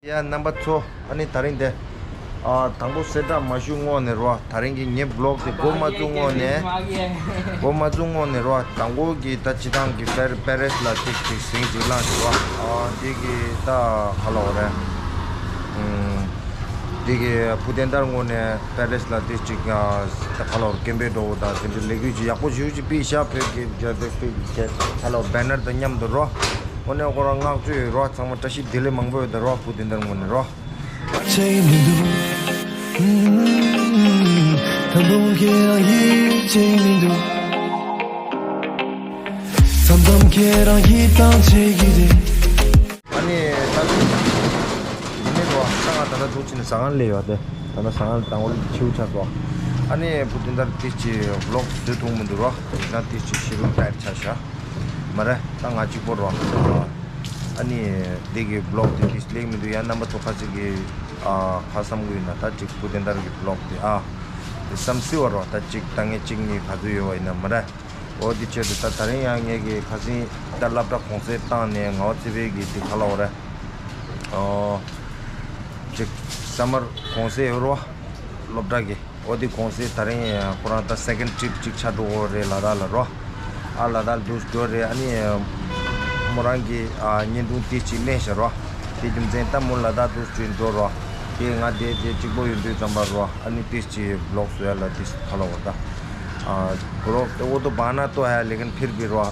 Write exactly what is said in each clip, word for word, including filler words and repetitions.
ཡ་རྣམ་པ་ཚོ། ཨ་ནི་ད་རིང་དེ། ཨ་དང་པོ་གསལ་བསྒྲགས་མ་ཞུས་སྔོན་ནས་རོ། ད་རིང་གི་ངའི་བི་ལོག་དེ་འགོ་མ་བཙུགས་སྔོན་ནས། འགོ་མ་བཙུགས་སྔོན་ནས་རོ། དང་པོ་གི་ད་སྤྱི་བཏང་གི་པེ་པེ་རེས་ལ་ཏིག་ཅིག་ཟིང་ཅིག་བླངས་ཤིག་རོ། ཨ་འདི་གི་ད་ག་ལ་འོ་རེད། ཨུམ། འདི་གི་བུ་དེ་འདར་སྔོན་ནས་པེ་རེས་ལ་ཏིག་ཅིག་ཨ་ད་ག་ལ་འོ་རེད། སྐད་འབོད་འགྲོ་བོ་དང་དེ་འདྲའི་ལས་འགུལ་ཅིག་ཡག་པོ་ཞེ་པོ་ཅིག་སྤེལ་ཤག་བོད་ཀྱི་རྒྱ་བོད་ཀྱི་རྒྱ་ག་ལ་འོ་རེད། བེ་ནར་དང་མཉམ་དུ་རོ། འོ་ནས་ཁོ་རང་བསྔགས་བརྗོད་ཡོད་རོ། ཚང་མ་བཀྲ་ཤིས་བདེ་ལེགས་མང་པོ་ཡོད་དོ་རོ། བུ་དེ་འདར་སྔོན་ནས་རོ། བྱེད་མི་འདུག་ད་དུང་ཁྱེད་རང་ཡིད་ཆེས་མི་འདུག་མཚམས་མཚམས་ཁྱེད་རང་ཡིད་ཐང་ཆད་ཀྱི་རེད། ཨ་ནི་ད་ལྟ་ཡིན་ནི་རོ། ད་ང་ད་ལྟ་འདུག་ཕྱིན་ནས་ཟ་ཁང་སླེབས་ཡོད་དེ། ད་ལྟ་ཟ་ཁང་དང་པོ་ལ་ཆེའུ་ཆགས་སོ། ཨ་ནི་བུ་དེ་འདར་ཏིག་ཅིག་བི་ལོག་བཟོས་ཐུབ་མི་འདུག་རོ། ཡིན་ན་ཏིག་ཅིག་ཤི་རུ་ཏའེཊ་ཆགས་ཤག་མ་རེད། ད་ང་གཅིག་པོ་རོ། ཨ་ནི་འདི་གི་བི་ལོག་དེ་ཏིག་ཅིག་ལེགས་མི་འདུག་ཡ་རྣམ་པ་ཚོ་ཁ་ཅིག་གིས་ཨ་ག་བསམ་གི་ཡོད་ན། ད་ཅིག་བུ་དེ་འདར་གི་བི་ལོག་དེ་ཨ་དེ་བསམ་སྲིད་པ་རོ། ད་ཅིག་ད་ངས་གཅིག་གཉིས་ག་ཚོད་ཡོད་པ་ཡིན་ན་མ་རེད། འོ་དེ་ཆེད་དུ་ད་ད་རིང་ཡང་ངས་གི་ཁ་སང་ད་སློབ་གྲྭ་གུང་སེང་བཏང་ནས་ངའོ་ཚེ་འཕེལ་གི་དེ་ག་ལ་འོ་རེད། ཨོ། ཅིག་ས་མར་གུང་སེང་ཡོད་རོ། སློབ་གྲྭ་གི། འོ་དེ་གུང་སེང་ད་རིང་ཁོ་རང་ད་སེ་ཀེན་ཌི་ཊི་རིབ་ཅིག་ཆགས་འགྲོ་གི་རེད་ལ་དྭགས་ལ་རོ། ཨ་ལ་དྭགས་འདུག་འགྲོ་རེད། ཨ་ནི་མོ་རང་གི་ཨ་བརྙན་ཐུང་དེ་ཅིག་ལེན་ཤག་རོ། དེ་རྒྱུ་མཚན་ད་མོ་ལ་དྭགས་འདུག་ཅིག་འགྲོ་རོ། དེ་ང་དེ་དེ་གཅིག་པོ་ཡོད་དུས་ཙམ་པ་རོ། ཨ་ནི་དེ་ཅིག་བི་ལོག་བཟོ་ཡ་ལ་དེ་ག་ལ་འོ་ད། ཨ་བི་ལོག་དེ་འོ་དོ་བ་ན་ཏོ་ཧ་ལེ་ཀིན་ཕིར་བི་རོ།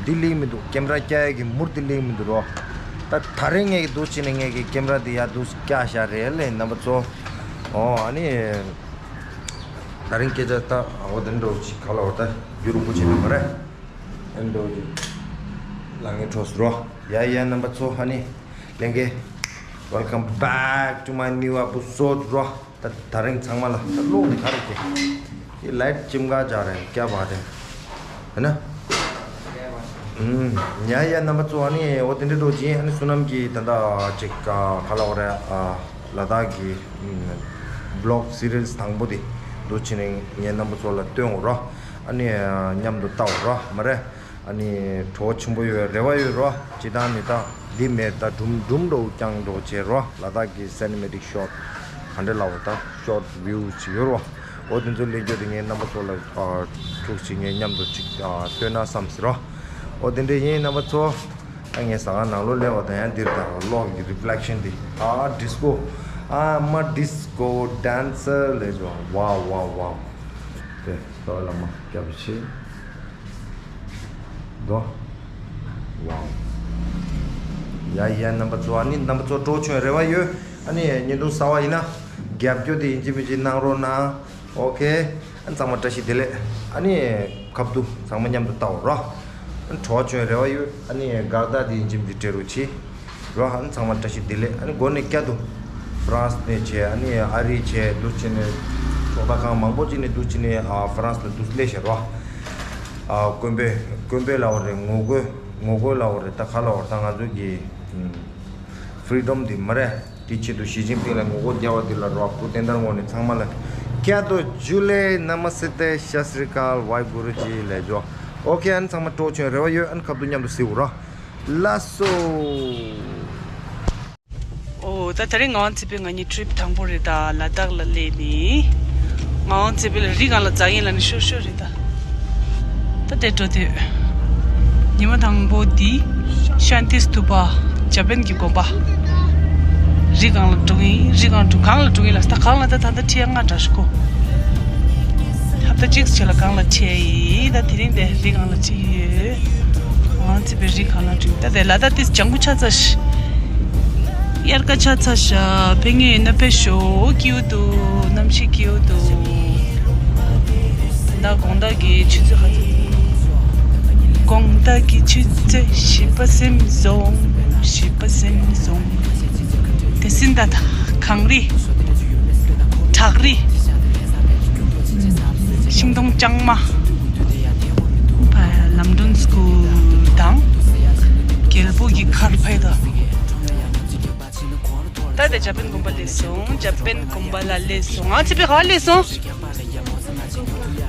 འདི་ལེགས་མི་འདུག་ཀེམ་ར་རྒྱག་ཡ་གི་མུར་འདི་ལེགས་མི་འདུག་རོ། ད་ད་རིང་ངས་ཀྱི་འདུག་ཕྱིན་ནས་ངས་ཀྱི་ཀེམ་ར་འདི་ཡར་འདུག་རྒྱག་བཞག་རེད་ལེ་རྣམ་པ་ཚོ། ཨོ་ཨ་ནི། ད་རིང་སྐད་ཆ་ད་འོ་དེ་འདྲ་ཅིག་ག་ལ་འོ་ད་རྒྱུ་རུ་པོ་ཆེ་ནི་མ་རེད། ཨེ་འདྲ་ཅིག་ལ་ངས་འཕྲོ་སུ་རོ། ཡ་ཡ་རྣམ་པ་ཚོ་ཨ་ནི། ལྷན་རྒྱས། Welcome back to my new episode རོ། ད་ད་རིང་ཚང་མ་ལ་ད་གློག་འདི་ག་རེ་སྐྱེ། དེ་ལའེ་ཊི་ཅིམ་ག་འཇག་རེད་སྐྱ་བ་རེད། ཧེ་ན། ཨུམ། ཡ་ཡ་རྣམ་པ་ཚོ་ཨ་ནི་འོ་དེ་འདྲ་འགྲོ་ཅིང་ཨ་ནི་བསོད་ནམས་ཀྱིས་ད་ལྟ་ཅིག་ག་ག་ལ་འོ་རེད་ཨ། ལ་དྭགས་ཀྱི་ཨུམ། བི་ལོག་སི་རི་ཡལ་དང་པོ་དེ་འདུག་ཕྱིན་ནས་ངས་རྣམ་པ་ཚོ་ལ་སྟོན་འོ་རོ། ཨ་ནི་མཉམ་དུ་ལྟ་འོ་རོ་མ་རེད། ཨ་ནི་བྲོ་བ་ཆེན་པོ་ཡོད་རེ་བ་ཡོད་རོ། ཅི་ལྟར་ནི་ད་འདི་མེད་ད་སྒྲུང་སྒྲུང་འདྲ་བོ་རྐྱང་འདྲ་བོ་བྱེད་རོ། ལ་དྭགས་ཀྱི་སེ་ནི་མེ་ཊིག་ཤོ་ཊི་ག་འདྲ་ལབ་པ་ད་ཤོ་ཊི་བིའུ་ཅིག་ཡོད་རོ། འོ་དེ་ཚོ་ལེན་རྒྱུ་དེ་ངས་རྣམ་པ་ཚོ་ལ་ཨ་ཐུག་ཅིག་ངས་མཉམ་དུ་ཅིག་ཨ་སྟོན་ན་བསམ་ཟེར་རོ། འོ་དེ་འདྲ་ཡིན་རྣམ་པ་ཚོ། ཨ་ངས་ཟ་ཁང་ནང་ལོགས་སླེབས་པ་དང་ཡང་འདིར་དང་གློག་གི་རི་ཕི་ལེག་ཤན་འདི་ཨ་ཌིས་ཀོ། I'm a disco dancer ལབ་བྱུང་། Wow wow wow། དེ་ལྟ་བ་ལ་མ་སྐྱབས་ཆེ། དོ། ཝའོ། ཡ་ཡ་རྣམ་པ་ཚོ་ཨ་ནི་རྣམ་པ་ཚོ་སྤྲོ་བྱུང་རེ་བ་ཡོད། ཨ་ནི་བརྙན་ཐུང་གསར་བ་ཡིན་ན་རྒྱབ་སྐྱོར་དེ་ཡིན་གཅིག་མིན་གཅིག་གནང་རོགས་གནང་། ཨོ་ཁེ། ཨ་ཚང་མ་བཀྲ་ཤིས་བདེ་ལེགས། ཨ་ནི་ཁ་བསྡུ་ཚང་མ་མཉམ་དུ་ལྟ་འོ་རོ། ཨ་ནི་སྤྲོ་བ་བྱུང་རེ་བ་ཡོད། ཨ་ནི་དགའ་རྟགས་དེ་ཡིན་གཅིག་མིན་གཅིག་སྤྲད་རོགས་གྱིས། རོ། ཨ་ནི་ཚང་མ་བཀྲ་ཤིས་བདེ་ལེགས། ཨ་ནི་འགོ་ནས་བསྐྱར་དུ་ཧྥ་རན་སི་ནས་བྱས། ཨ་ནི་ཨ་རི་བྱས། འདུག་ཕྱིན་ནས་ཚོགས་པ་ཁག་མང་པོ་ཅིག་ནས་འདུག་ཕྱིན་ནས་ཨ་ཧྥ་རན་སི་ལ་འདུག་སླེབས་ཤག་རོ། ཨ་དཀོན་པོའི་དཀོན་པོའི་ལབ་པ་རེད། ངོ་རྒོལ་ངོ་རྒོལ་ལབ་པ་རེད། ད་ག་ལབ་པ་རེད། ད་ང་ཚོ་གི་ཧྥི་རི་ཌམ་འདི་མ་རེད། དེ་ཆེད་དུ་ཞི་ཅིན་ཕིང་ལ་ངོ་རྒོལ་རྒྱག་པ་འདི་ལ་རོ། བུ་དེ་འདར་ངོ་ནས་ཚང་མ་ལ་བསྐྱར་དུ་ཇུ་ལེ། ན་མ་སི་ཏེ། ཤ་སི་རི་ཀལ། ཝེ་གུ་རུ་ཇི་ལབ་ཆོག་ཨོ་ཁེ། ཨ་ནི་ཚང་མ་སྤྲོ་བྱུང་རེ་བ་ཡོད། ཨ་ནི་ཁ་བསྡུ་མཉམ་དུ་གཟིགས་འོ་རོ། ལགས་སོ། ཨོ་ད་དེ་རིང་ངག་དབང་ཚེ་འཕེལ་ང་གཉིས་ཊི་རིབ་དང་པོ་རེད། ད་ལ་དྭགས་ལ་སླེབས་ནི། ངག་དབང་ཚེ་འཕེལ་རི་སྒང་ལ་འཛེག་ཡིན་ལབ་ནི་ཤོར་ཤོར་རེད་ད། ད་དེ་འགྲོ་དུས་ཉི་མ་དང་པོ་འདི་ཤཱན་ཏི་སྟུ་པ་ཇ་པན་གྱི་དགོན་པ། རི་སྒང་ལ་འགྲོ་གི་ཡིན། རི་སྒང་འགྲོ་གང་ལ་འགྲོ་གི་ཡིན་ལབ་ད་གང་ལ་ད་ད་ལྟ་ཁྲིད་ཡ་ང་འདྲ་ཤོག་གོ། ཧབ་ཏ་གཅིག་ཕྱི་ལ་གང་ལ་ཁྲིད་ཡ་ཡིན། ད་དེ་རིང་དེ་རི་སྒང་ལ་ཁྲིད་ཡོད། ང་ཚེ་འཕེལ་རི་སྒང་ལ་འགྲོ་ད། དེ་ལ་ད་དེ་ལྗང་ཁུ་ཆགས་ཚར་ཤག་དབྱར་ཁ་ཆགས་ཚར་ཤག་ཕེབས་མཁན་ཡིན་ན་ཕེབས་ཤོག་སྐྱིད་པོ་འདུག་གནམ་གཤིས་སྐྱིད་པོ་འདུག་ད་དགོང་དག་གི་ཆུ་ཚོད་ག་ཚོད། དགོང་དག་གི་ཆུ་ཚོད་བཞི་པ་ཟིན་སོང་། བཞི་པ་ཟིན་སོང་། དེ་ཟིན་ད་གངས་རི། བྲག་རི། ཤིང་སྡོང་ལྕང་མ། ལམ་སྒྲོན་སི་ཀུལ་དང་། རྒྱལ་པོ་གི་མཁར་ཕེབས་ད། ད་དེ་ཇ་པན་དགོན་པ་སླེབས་སོང་། ཇ་པན་དགོན་པ་ལ་སླེབས་སོང་། ང་ཚེ་འཕེལ་ག་སླེབས་སོང་།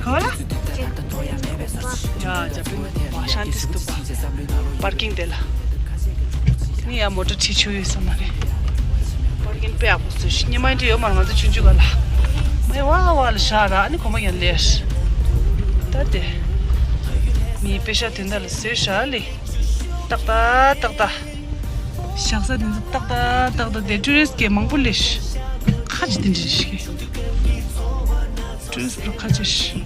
ག་ལ། ཡ་ཇ་པན་དགོན་པ་ཤཱན་ཏི་སྟུ་པ། པར་ཀིང་དེ་ལ། ནི་ཡ་མོ་ཊ་ཁྲིད་ཆོག་ཡོད་ས་མ་རེད། དཔེ་ཡག་པོ་བཟོས་ཤག་སྔོན་མ་འདྲ་ཡོད་མ་རེད། ང་ཚོ་ཆུང་ཆུང་སྒང་ལ་མི་ཝ་ཝ་ལ་བཞག་ར། ཨ་ནི་གོམ་པ་ཡང་ལེར། ད་དེ་མིའི་པེ་ཤག་དེ་འདྲ་ལ་བཟོས་ཤག་ལེ། ཏག་ཏག་ཏག་ཏག་ཞག་ས་དེ་ཚོ་ཏག་ཏག་ཏག་ཏག་དེ་ཊུ་རི་སི་ཊི་གི་མང་པོ་ལེ་ཤག་ཁ་ཅིག་དེ་འདྲ་ཞིག་ཊུ་རི་སི་ཊི་པ་ཁ་ཅིག་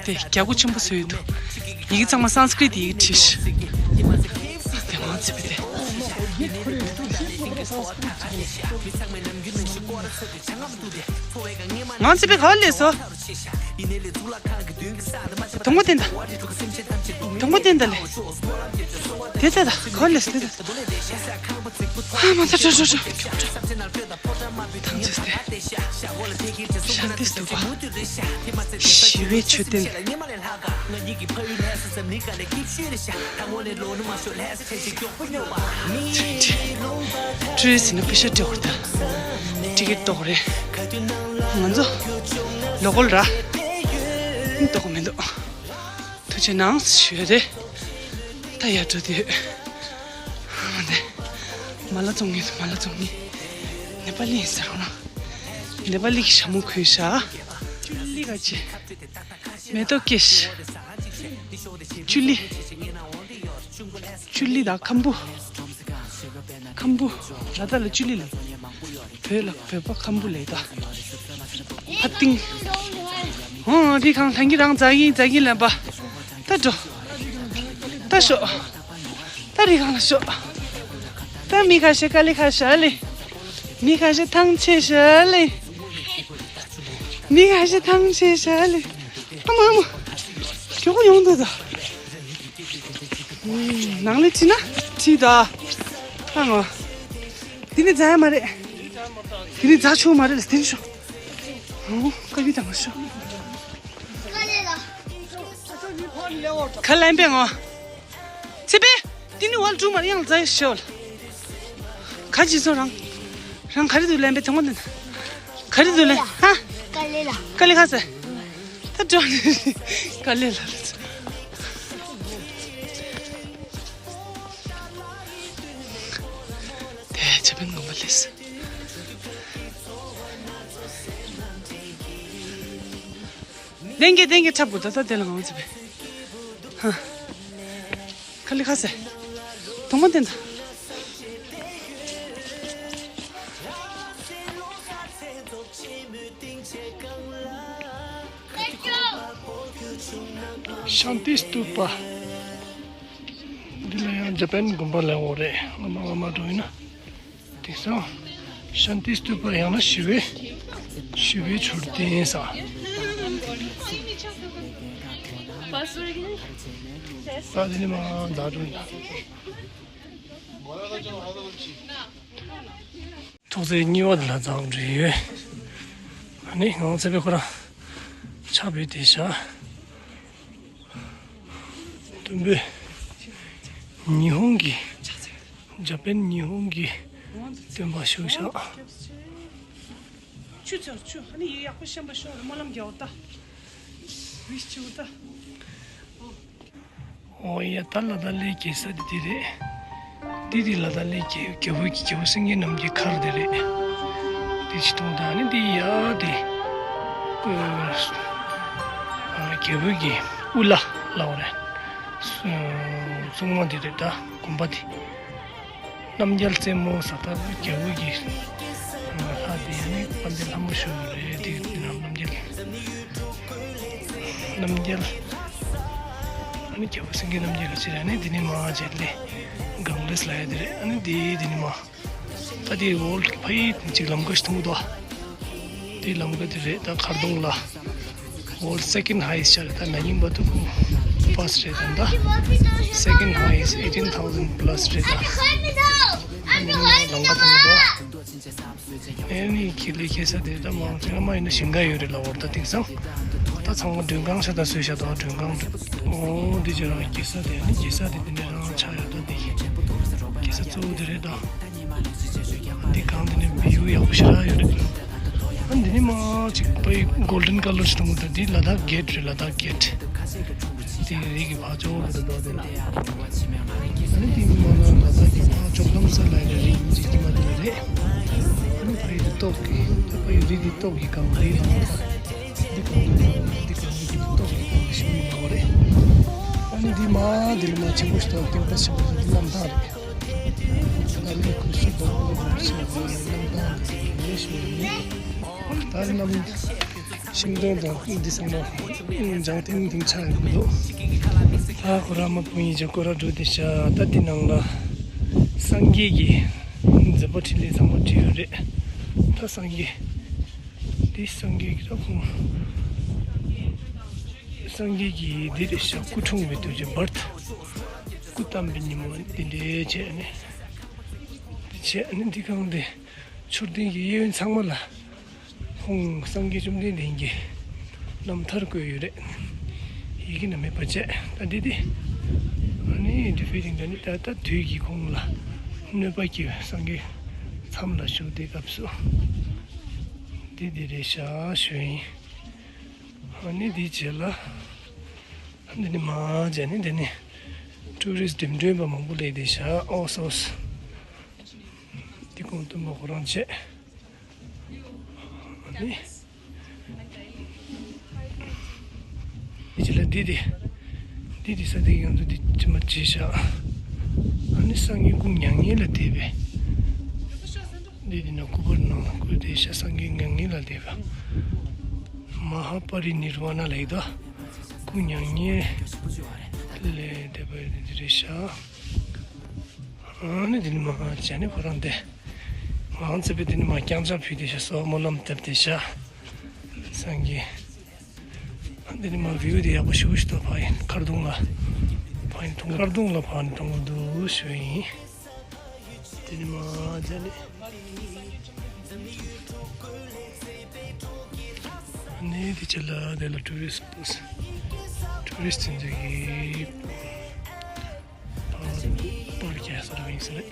དེ་རྒྱ་སྒོ་ཆེན་པོ་བཟོས་ཡོད་འདུག་ཡི་གེ་ཚང་མ་སཾ་སྐྲྀཏ་ཡི་གེ་བྲིས་ཤག་དེ་ང་ཚེ་བེ་དེ། ང་ཚེ་བེ་ག་པར་སླེབས་སོང་། དུང་པ་བསྟན་ད། དུང་པ་བསྟན་ད་ལེ། དེ་ད་ད་ག་པར་སླེབས་སོང་། དེ་ད། ཨ་མ་ད་འགྲོ་འགྲོ་འགྲོ། ཐང་ཆད་དེ། ཤཱནྟི་སྟུ་པ། ཞི་བའི་མཆོད་རྟེན། ཊུ་རི་སི་ཊི་ནི་པེ་ཤ་སྤྲད་དགོས་རེད་ད། ཊི་ཀེ་ཊི་གཏོང་དགོས་རེད། ང་ཚོ་ལོ་ཀལ་ར། གཏོང་དགོས་མི་འདུག་ཐུགས་རྗེ་གནང་ཞུ་ཡ་རེད། ད་ཡར་འགྲོ་དུས། ཨ་མ་ནི། མ་ལ་བཙོང་མཁན་དང་མ་ལ་བཙོང་མཁན། ནེ་པ་ལི་ཡིན་ཟེར་རོགས་གནང་། ནེ་པ་ལི་གི་ཞྭ་མོ་གོན་ཤག་ཅུ་ལི་ག་ཅི། མེ་ཏོག་སྐྱེས། ཅུ་ལི། ཅུ་ལི་དང་ཁམ་བུ། ཁམ་བུ། ལ་དྭགས་ལ་ཅུ་ལི་ལབ། བོད་ལ་བོད་པ་ཁམ་བུ་ལབ་ད། ཕ་ཏིང་། ཧོ་རི་ཁང་ལྷན་གྱི་རང་རྫ་གི་རྫ་གི་ལབ་པ། ད་འགྲོ། ད་ཤོག་ད་རི་ཁང་ལ་ཤོག་ད་མི་ཁ་ཤས་དཀའ་ལས་ཁ་ཤས་ལེ། མི་ཁ་ཤས་ཐང་ཆད་ཤག་ལེ། མི་ཁ་ཤས་ཐང་ཆད་ཤག་ལེ། ཨ་མ་ཨ་མ། མགྱོགས་པོ་ཡོང་འདུག་ད། ནང་ལ་ཁྲིད་ན་ཁྲིད་ད། ཨ་མ། དེ་ནི་རྫ་ཡ་མ་རེད། དེ་ནི་རྫ་ཆུང་མ་རེད་ལ་དེ་ནི་ཤོག་ཨོ་ཀ་བི་དང་ཤོག་ཁ་ལན་པས་ངོ་། ཚེ་པེ། དེ་ནི་ཝལ་ཀྲུ་མར་ཡང་ལ་ཛའི་ཤོལ། ག་ཅི་སོང་རང་། རང་ག་རེ་འདུག་ལན་པས་དེ་ངོ་དེ། ག་རེ་འདུག་ལན་ཧ། ཀ་ལེ་ལ། ཀ་ལེ་ཁ་ཟེ། ད་འགྲོ་ནི། ཀ་ལེ་ལ། དེ་ཇ་པན་ངོ་མ་ལེས། ལྡན་གྱི་ལྡན་གྱི་འཁྲབ་དགོས་ད་ད་དེ་ལ་ངང་ཚེ་བེ། ཧ། ཁ་ལི་ཁ་སེ། དུང་མ་བསྟན་ད། ཤཱནྟི་སྟུ་པ། འདི་ལ་ཡང་ཇ་པན་དགོན་པ་ལ་འོ་རེད། ང་མ་ང་མ་འགྲོ་ཡིན་ན། དེང་སང་ཤཱནྟི་སྟུ་པ་ཡང་ན་ཞི་བའི་ཞི་བའི་མཆོད་རྟེན་ས། ས་དེ་ནི་མ་འཛག་འགྲོ་ཡིན་ན། ཐོག་ཚད་གཉིས་པ་དེ་ལ་འཛག་འགྲོ་ཡོད། ཨ་ནི་ང་ཚེ་བེ་ཁོ་རང་ཆགས་པའི་དེ་ཤ། དུམ་བུས་ཉི་ཧོང་གི་ཇ་པན་ཉི་ཧོང་གི་སྟོན་པ་བཞུགས་ཤག་ཆུ་ཚོད་ཆུ་ཧ་ནི་ཡི་ཡག་པོ་ཤམ་པ་ཤོག་རེ་སྨོན་ལམ་རྒྱག་འོ་ད། བིས་ཆུ་ད། ཨོ་ཡ་ད་ལ་དྭགས་ལའི་རྒྱལ་ས་འདི་འདི་རེད། འདི་འདི་ལ་དྭགས་ལའི་རྒྱལ་རྒྱལ་པོའི་རྒྱལ་པོ་སེང་གེ་རྣམ་རྒྱལ་མཁར་འདི་རེད། འདི་ཆི་ཐོང་ད་ནི་འདི་ཡ་འདི། ཨ་རྒྱལ་པོའི་གི་དབུ་བླ་ལའོ་རེད། སྲུང་མ་འདི་རེད་ད་དགོན་པ་འདི། རྣམ་རྒྱལ་རྩེ་མོ་ཟེར་ད་རྒྱལ་པོ་གི་ལྷ་དེ་ཡང་ནི་དཔལ་ལྡན་ལྷ་མོ་ཞུ་རེད་དེ་རྣམ་རྒྱལ། རྣམ་རྒྱལ། ཨ་ནི་རྒྱལ་པོ་སེང་གེ་རྣམ་རྒྱལ་ག་ཅི་རེད། ཨ་ནི་དེ་ནི་མ་བྱས་ལེ་གང་ལེས་ལ་ཡ་དེ་རེད། ཨ་ནི་དེ་དེ་ནི་མ་ད་དེ་འོལ་ཕ་ཡི་ཅིག་ལམ་ཁ་ཞིག་མཐོང་གི་འདུག་དེ་ལམ་ཁ་དེ་རེད་ད་མཁར་གདོང་ལ། World second highest ཤར་ད་ན་ཡིན་པ་དུ་first རེད་ད་ད། Second highest eighteen thousand plus རེད་ད། ཨ་ནི་ལམ་ཁ་མཐོང་གི་འདུག་ཨ་ནི་ཁྱེད་ལས་ཁྱེད་ས་དེ་ད་མང་ཆེ་ང་མ་ཡིན་ན་ཞིང་ཁ་ཡོད་རེད་ལ་འོར་ད་དེང་སང་། ད་ཚང་མ་མགྲོན་ཁང་ཤ་ད་བཟོས་ཤ་ད་མགྲོན་ཁང་འདུག་ཨོ་འདི་ཅི་རང་སྐྱེ་ས་དེ་ནི་སྐྱེ་ས་དེ་དེ་ནས་རང་ཆགས་ཡོད་ད་དེ། སྐྱེ་ས་གཙོ་བོ་དེ་རེད་ད། འདི་གང་དེ་ནས་བིའུ་ཡག་པོ་ཞེ་དྲག་ཡོད་རེད། ཨ་འདི་ནི་མ་ཅིག་པའི་golden colour ཞིག་མཐོང་གི་འདུག་འདི་ལ་དྭགས་གེ་ཊི་རེད་ལ་དྭགས་གེ་ཊི། དེ་རིགས་ཀྱི་ཕ་ཅོག་རེད་འདུག་དེ་ལ། ཨ་ནི་དེ་མ་ འདི་འདི་ཏོག་གི་སྒང་རེད་དང་། འདི་སྒང་རེད་དང་། འདི་སྒང་རེད་དང་། ཏོག་གི་སྒང་རེད་ཤིང་མི་འདྲ་བ་རེད། ཨ་ནི་འདི་མ་འདི་ལ་མ་ཆེན་པོ་ཞིག་དང་སྟེང་པ་ཆེན་པོ་ཞིག་འདི་གནམ་ཐང་རེད། ཨ་ནི་ཁུ་སུ་དང་ཁུ་སུ་གནམ་ཐང་རེད་ཤིང་རེད། ད་གནམ་ཤིང་སྡོང་དང་འདི་ཚང་མ་འཇང་ཐིང་ཐིང་ཆགས་ཡོད་འདུག་ད་ཁོ་ར་མ་ཕུང་ཡིན་ཅག་ཁོ་ར་འགྲོ་དེ་ཤ་ད་འདི་ནང་ལ་སངས་རྒྱས་ཀྱི་མཛད་པ་འཕྲིན་ལས་ཚང་མ་བྲིས་ཡོད་རེད། ད་སངས་རྒྱས། འདི་སངས་རྒྱས་ཀྱི་ར་ཁུངས། སངས་རྒྱས་ཀྱི་འདི་རེད་ཤག་སྐུ་འཁྲུངས་པའི་དུས་ཀྱི་བར་དུ། སྐུ་བལྟམས་པའི་ཉིན་མོ་འདི་འདྲའི་བྱས་ནས། འདི་བྱས་ནས་འདི་གང་འདི། མཆོད་རྟེན་གྱི་གཡས་གཡོན་ཚང་མ་ལ། ཁོང་སངས་རྒྱས་བཅོམ་ལྡན་འདས་ཀྱི་རྣམ་ཐར་བཀོད་ཡོད་རེད། ཡི་གེ་ན་མེད་པ་བྱས་ད་འདི་འདི། ཨ་ནི་འདི་ཕེ་རིང་འདི་ནི་ད་ལྟ་དུས་ཀྱི་ཁོང་ལ་གནོད་པ་སྐྱེལ་བའི་སངས་རྒྱས་མཚམས་ལ་བཞུགས་དེ་སྐབས་སུ། འདི་འདི་རེད་ཤག་ཞུ་ཡིན། ཨ་ནི་འདི་རྗེས་ལ། འདི་ནི་མ་བྱས་ནི་འདི་ནི། ཊུ་རི་སི་འགྲིམ་འགྲུལ་པ་མང་པོ་སླེབས་བསྡད་ཤག་ཨོ་སོ་སོ། འདི་ཁོང་སྟོན་པ་ཁོ་རང་བྱས། ཨ་ནི། འདི་ལ་འདི་དེ། འདི་དེ་ས་དེ་ཡང་འདི་ཅི་མ་བྱས་ཤག་ཨ་ནི་སངས་རྒྱས་སྐུ་མྱ་ངན་ལ་དེ་བས། འདི་དེ་ན་སྐུ་པར་ནང་ལ་བཀོད་དེ་ཤག་སངས་རྒྱས་མྱ་ངན་ལ་དེ་བས། མ་ཧཱ་པ་རི་ནིར་ཝ་ན་ལ་ཡི་དོ། སྐུ་མྱ་ངན་ལས་འདས་པ་འདི་རེད་ཤག་ཨ་ནི་འདི་ནི་མ་བྱས་ནི་ཁོ་རང་དེ། ང་ཚེ་པའི་འདི་ནི་མ་རྐྱང་ཅག་ཕུལ་དེ་ཤག་སོགས་སྨོན་ལམ་བཏབ་དེ་ཤག་སངས་རྒྱས། ཨ་འདི་ནི་མ་བིའུ་དེ་ཡག་པོ་ཞུ་ཞུ་ཏོ་ཕ་ཡིན་མཁར་གདོང་ལ། ཕ་ཡིན་མཐོང་མཁར་གདོང་ལ་ཕ་ནི་མཐོང་གི་འདུག་ཞུ་ཡིན། འདི་ནི་མ་བྱས་ནི། ནས་དེ་ཆེ་ལ་དེ་ལ་ཊུ་རི་སི་ཊུ་རི་སི་ཚན་ཚོད་ཀྱི་པར་རྒྱག་ས་ར་ཡིན་ས་རེད།